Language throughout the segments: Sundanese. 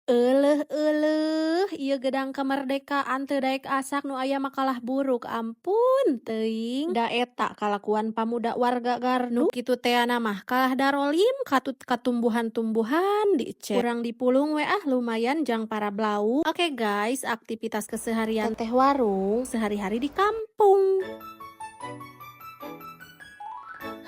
Euleuh euleuh, ieu gedang kemerdekaan teu daek asak, nu aya mah kalah buruk, ampun teuing. Da eta kalakuan pamuda warga Gardu. Nu kitu tea mah kalah darolim katut ka tumbuhan-tumbuhan diecet. Kurang dipulung we ah, lumayan jang para blau. Oke guys, aktivitas keseharian teteh warung sehari-hari di kampung.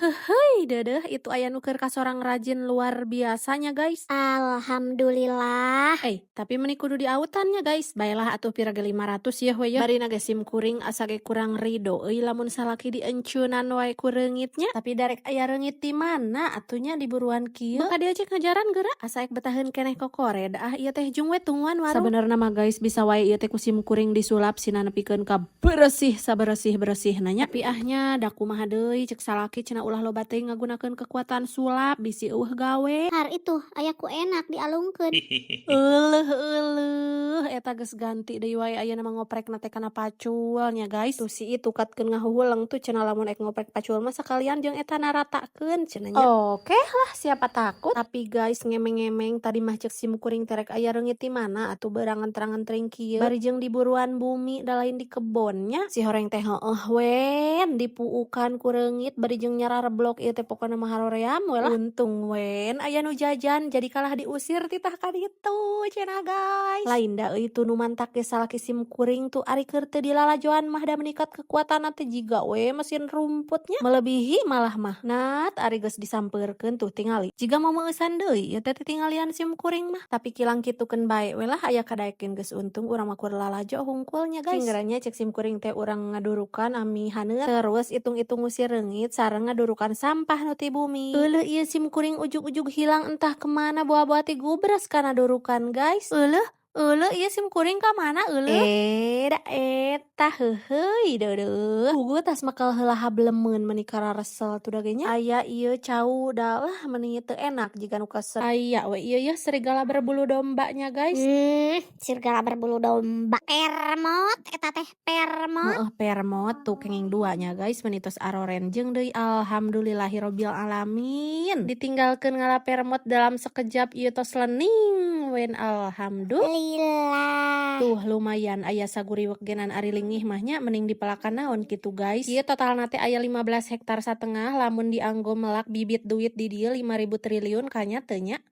Heuheuy deudeuh, itu aya nu keur kasorang rajin luar biasanya, guys. Alhamdulillah. Eh, tapi meni kudu diautan nya, guys. Baelah atuh, pira ge 500 yeuh we yeuh. Barina ge sim kuring asa ge kurang rido euy lamun salaki diencunan wae ku reungitnya. Tapi darek aya reungit ti mana atuh nya, diburuan kieu. Maka diajak ngajaran geura. Asa ek betaheun keneh kokored ah ieu teh, jung we tungguan warung. Sabenerna mah, guys, bisa wae ieu teh ku sim kuring disulap sina nepikeun ka beresih saberesih-beresihna nya. Tapi ah nya, da kumaha deui, ceuk salaki cenah ulah loba teuing ngagunakeun kekuatan sulap, bisi euweuh gawe. Har itu aya ku enak dialungkeun. Euleuh euleuh, eta geus ganti deui wae ayeuna mah ngoprekna teh kana pacul nya, guys. Tuh si itu katkeun ngahuhuleng tuh cenah, lamun ek ngoprek pacul mah sakalian jeung eta naratakeun cenah nya. Oke lah, siapa takut. Tapi guys, ngemeng-ngemeng tadi mah ceuk sim kuring teh rek aya reungit ti mana atuh, beurang ngentrang-ngentring kieu. Bari jeung diburuan bumi, da lain di kebon nya. Si horeng teh heueuh wen dipuukan ku reungit bari jeung nyarareblok ieu teh, pokona mah haroream we lah. Untung wen aya nu jajan, jadi kalah diusir titah ka ditu cenah, guys. Lain da euy tu nu mantak ge salaki sim kuring tuh ari keur teu dilalajoan mah, da meningkat kekuatanna teh jiga we mesin rumputnya. Melebihi malah mah. Nat ari geus disampeurkeun tuh tingali. Jiga mau meuseusan deui ieu teh titinggalian sim kuring mah. Tapi kilang kitukeun bae we lah, aya kadaekeun geus untung urang mah kur lalajo hungkul nya, guys. Cinggerannya cek sim kuring teh urang ngadurukan ami haneut, terus itung-itung ngusir reungit sareng ngadurukan sampah nu ti bumi. Euleuh, ieu sim kuring ujug-ujug hilang entah kemana, boa-boa ti gubres kana durukan, guys. Euleuh euleuh, ieu sim kuring ka mana, euleuh? Eh, da eta, heuheuy deudeuh. Puguh tas mekel heula hablemeun, meuni kararesel tuh da ge nya. Aya ieu cau da lah, meuni teu enak jiga nu keset. Aya we ieu yeuh serigala berbulu domba nya, guys. Serigala berbulu domba. Permot eta teh, permot. Heeh, permot tuh kenging dua nya, guys, meuni tos arorenjeng deui, alhamdulillahirabbil alamin. Ditinggalkeun ngala permot dalam sekejap ieu tos lening wen, alhamdulillah. Lila. Tuh lumayan aya saguriwek genan ari lingih mah nya, mending dipelakan naon kitu, guys. Ieu totalna teh aya 15 hektar satengah, lamun dianggo melak bibit duit di dieu 5.000 triliun kanya teu nya.